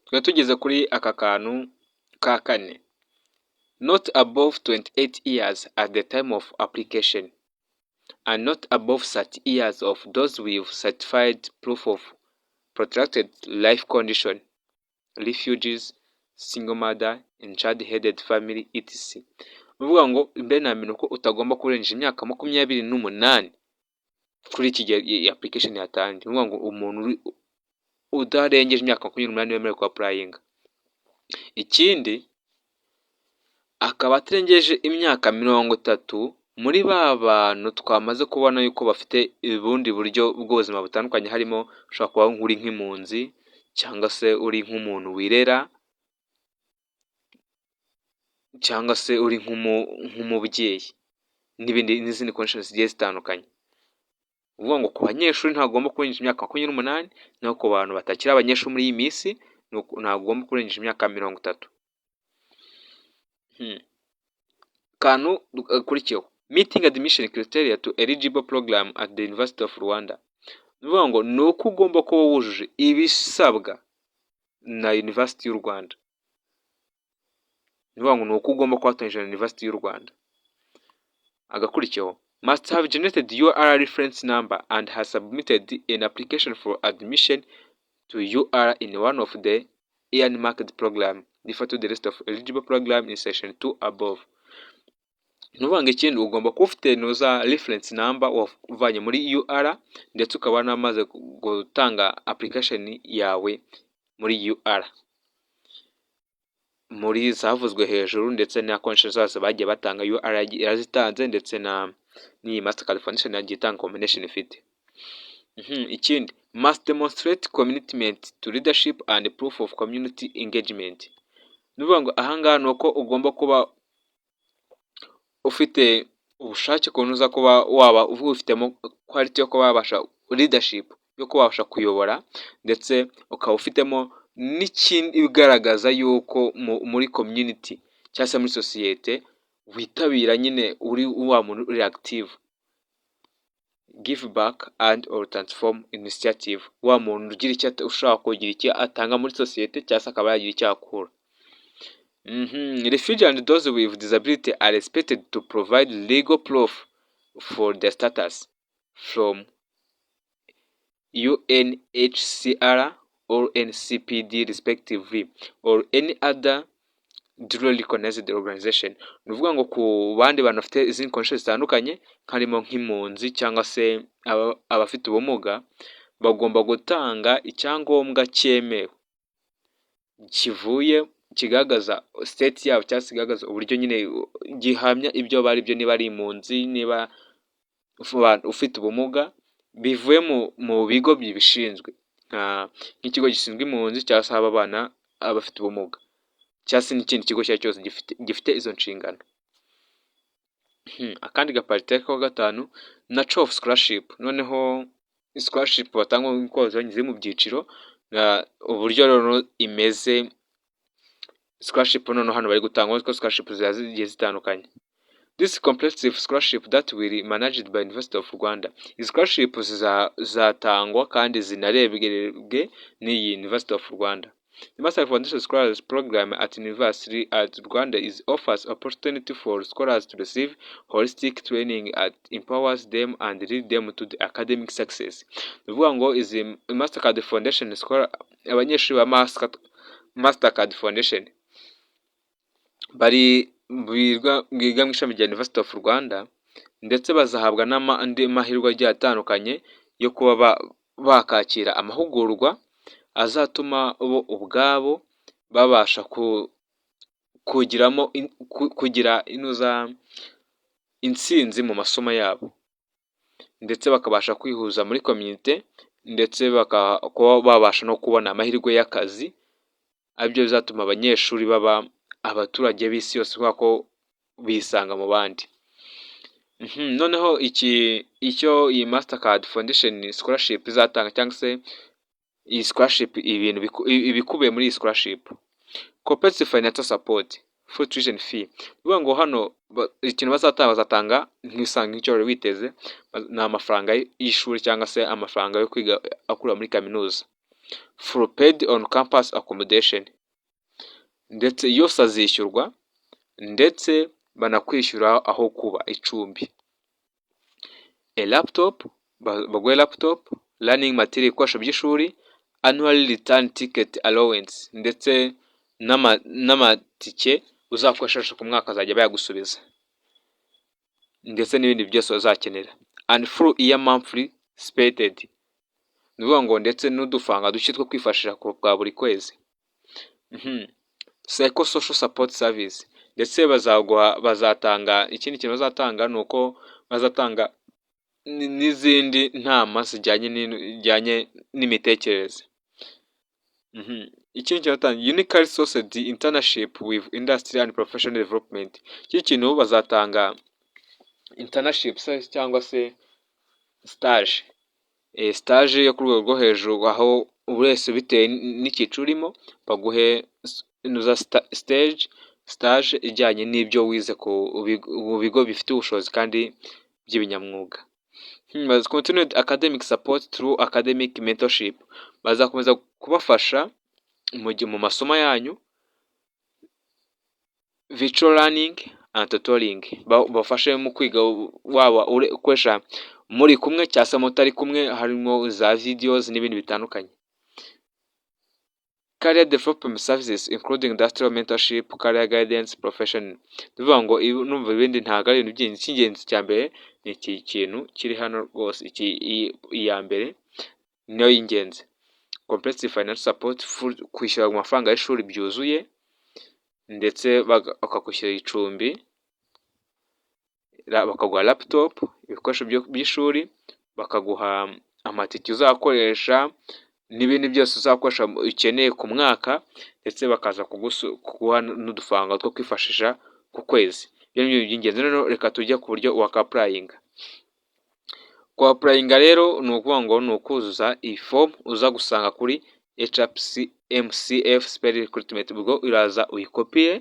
Twari tugeze kuri aka kantu ka kane: not above 28 years at the time of application and not above 30 years of those with certified proof of protracted life condition, refugees, single mother and child headed family, etc. Ni ukuvuga ngo mbere na mbere uko utagomba kurenza imyaka 28 kuri iki gihe iyi application yatangiye. Ni ukuvuga ngo umuntu udarengeje imyaka 28 wemerewe ku applyinga. Ikindi, akaba atarengeje imyaka 30 muri ba bantu twamaze kubona yuko bafite ubundi buryo bw'ubuzima butandukanye, harimo ushobora kuba uri nk'impunzi cyangwa se uri nk'umuntu wirera cyangwa se uri nk'umubyeyi n'ibindi n'izindi conditions zigiye zitandukanye. Ni ukuvuga ngo ku banyeshuri ntagomba kurenza imyaka 28, naho ku bantu batakiri abanyeshuri muri iyi minsi ntabwo ugomba kurenza imyaka 30. Akantu gakurikiyeho: meeting admission criteria to eligible program at the University of Rwanda. Ni ukuvuga ngo ni uko ugomba kuba wujuje ibisabwa na University y'u Rwanda. Ni ukuvuga ngo ni uko ugomba kuba watangije na University y'u Rwanda. Agakurikiyeho: must have generated UR reference number and has submitted an application for admission to UR in one of the earmarked program. Refer to the list of eligible program in section 2 above. Ni ukuvuga ngo ikindi ugomba kuba ufite nuza reference number wavanye muri UR, ndetse ukaba wanamaze gutanga application yawe muri UR muri zavuzwe hejuru, ndetse na conditions zose bagiye batanga UR yarazitanze, ndetse na n'iyi Mastercard Foundation yagiye itanga combination ifite. Ikindi, must demonstrate commitment to leadership and proof of community engagement. Ni ukuvuga ngo ahangaha ni uko ugomba kuba ufite ubushake ukuntu uza kuba waba ubifitemo quality yo kuba wabasha leadership, yo kuba wabasha kuyobora, ndetse ukaba ufitemo n'ikindi igaragaza yuko muri community cyangwa se muri sosiyete witabira nyine, uri wa muntu uri active, give back and or transform initiative, wa muntu ugira icyo ushobora kugira icyo atanga muri sosiyete cyangwa se akaba yagira icyo akura. Refugee and those with disability are expected to provide legal proof for their status from UNHCR or NCPD respectively or any other duly recognized organization. Ni ukuvuga ngo ku bandi bantu bafite izindi conditions zitandukanye, harimo nk'impunzi cyangwa se abafite ubumuga, bagomba gutanga icyangombwa cyemewe kivuye kigaragaza state yabo cyangwa se kigaragaza uburyo nyine gihamya ibyo bari byo, niba ari impunzi, niba ufite ubumuga, bivuye mu bigo bibishinzwe nk'ikigo gishinzwe impunzi cyangwa se abana abafite ubumuga cyangwa se n'ikindi kigo icyo ari cyo cyose gifite izo nshingano. Akandi ga part ka gatanu, nature of scholarship. Noneho scholarship batanga nk'uko ziri mu byiciro, uburyo rero imeze scholarship noneho hano bari gutanga ko scholarship ziba zigiye zitandukanye. This comprehensive scholarship that will be managed by University of Rwanda. Izi scholarship zizatangwa kandi zinarebwe n'iyi University of Rwanda. The Mastercard Foundation Scholars Program at University at Rwanda is offers opportunity for scholars to receive holistic training that empowers them and lead them to the academic success. Ni ukuvuga ngo izi Mastercard Foundation Scholar, abanyeshuri ba Mastercard Foundation bari biga mu ishami rya University of Rwanda, ndetse bazahabwa n'andi mahirwe agiye atandukanye yo kuba bakakira amahugurwa azatuma bo ubwabo babasha kugiramo kugira inuza intsinzi mu masomo yabo, ndetse bakabasha kwihuza muri community, ndetse kuba babasha no kubona amahirwe y'akazi, aribyo bizatuma abanyeshuri baba abaturage b'isi yose kubera ko bisanga mu bandi. Noneho iki icyo iyi Mastercard Foundation Scholarship izatanga cyangwa se iyi scholarship, ibintu ibikubiye muri iyi scholarship: comprehensive financial support, full tuition fee. Ni ukuvuga ngo hano ikintu bazatanga, bazatanga nk'ibisanzwe nk'icyo wari witeze, ni amafaranga y'ishuri cyangwa se amafaranga yo kwiga akura muri kaminuza. Full paid on campus accommodation, ndetse yose azishyurwa, ndetse banakwishyura aho kuba, icumbi. A laptop, baguhe laptop, learning material, ibikoresho by'ishuri, annual return ticket allowance, ndetse n'amatike uzakoresha ku mwaka azajya bayagusubiza, ndetse n'ibindi byose uzakenera. And full year monthly stipend, ni ukuvuga ngo ndetse n'udufaranga duke two kwifashisha bwa buri kwezi. Psychosocial support service, ndetse bazaguha, bazatanga ikindi kintu bazatanga, ni uko bazatanga n'izindi nama zijyanye n'imitekerereze. Ikindi kintu bazatanga, uniquely sourced internship with industry and professional development. Ikindi kintu bazatanga, internship cyangwa se stage, stage yo ku rwego rwo hejuru, aho buri wese bitewe n'icyiciro urimo baguhe stage ijyanye n'ibyo wize ku bigo bifite ubushobozi kandi by'ibinyamwuga. Continued academic support through academic mentorship, bazakomeza kubafasha mu masomo yanyu, virtual learning and tutoring, bafashe mu kwiga, waba ukoresha muri kumwe cyangwa se mutari kumwe, harimo za videos n'ibindi bitandukanye. Career development services including industrial mentorship, career guidance, profession. Ni ukuvuga ngo numva ibindi ntabwo ari ibintu by'ingenzi, icy'ingenzi cya mbere ni iki kintu kiri hano rwose, iki iya mbere niyo y'ingenzi. Comprehensive financial support, kwishyura amafaranga y'ishuri byuzuye, ndetse bakakwishyurira icumbi, bakaguha laptop, ibikoresho by'ishuri, bakaguha amatike uzakoresha n'ibindi byose uzakoresha ukeneye ku mwaka, ndetse bakaza kuguha n'udufaranga two kwifashisha ku kwezi. Ibyo ni ibintu by'ingenzi. Noneho reka tujye ku buryo wakapplyinga. Kwapplyinga rero ni ukuvuga ngo ni ukuzuza iyi form uza gusanga kuri HMCF recruitment, ubwo uraza uyikopiye,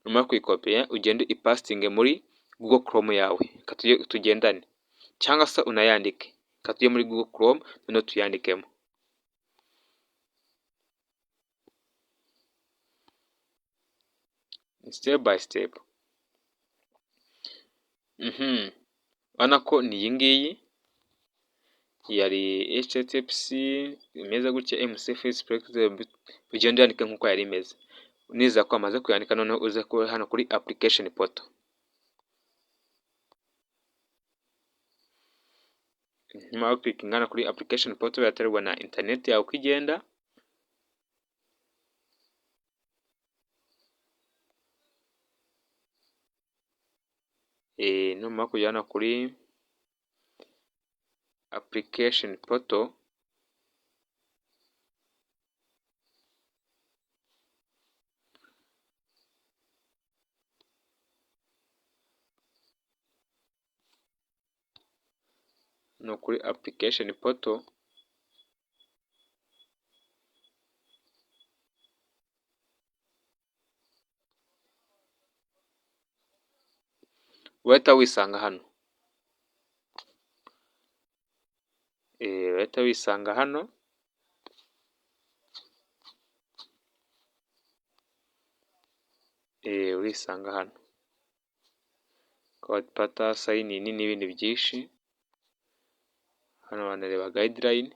numara kuyikopiya ugende uyipastinge muri Google Chrome yawe. Reka tugendane cyangwa se unayandike. Reka tujye muri Google Chrome noneho tuyandikemo. Step by step. Urabona ko ni iyi ngiyi yari HTTPS imeze gutya, MCF, ugende uyandike nk'uko yari imeze. Nizera ko wamaze kuyandika, noneho uze hano kuri application portal. Nyuma yo guclickinga hano kuri application portal, biraterwa na internet yawe uko igenda. Numara kujya hano kuri application portal, no kuri application portal, urahita wisanga hano, urahita wisanga hano. Urisanga hano pata, sign in n'ibindi byinshi. Hano wanareba guideline.